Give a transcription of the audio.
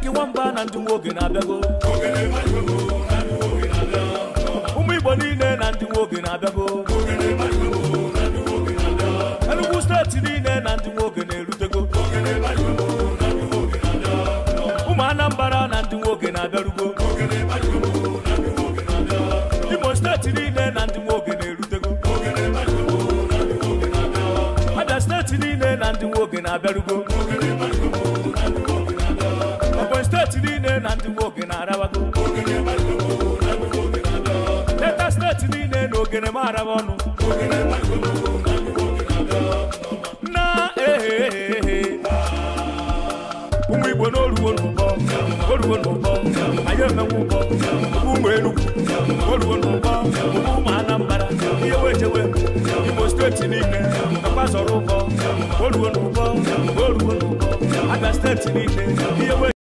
Mike Nwamba na ndị nwoke na-abịago. Ụmụ Igbo niile na ndị nwoke na-abịago. Enugu steeti niile na ndị nwoke na-erutego. Ụmụ Anambra na ndị nwoke na-abịarugo. Imo steeti niile na ndị nwoke na-erutego. Abia steeti niile na ndị nwoke na-abịarugo. Ebonyi steeti niile na ndị nwoke na-arabago. Delta steeti niile na ogene m araba ọnụ. Na ehehehe ụmụ Igbo n'oruo n'ụbọ, oruo n'ụbọ, anyị emenwe ụbọ. Ụmụ Enugu oruo n'ụbọ, ụmụ Anambra ihe wejewe. Imo steeti niile nakwa zọrọ ụbọ, oruo n'ụbọ, oruo n'ụbọ. Abia steeti niile ihe.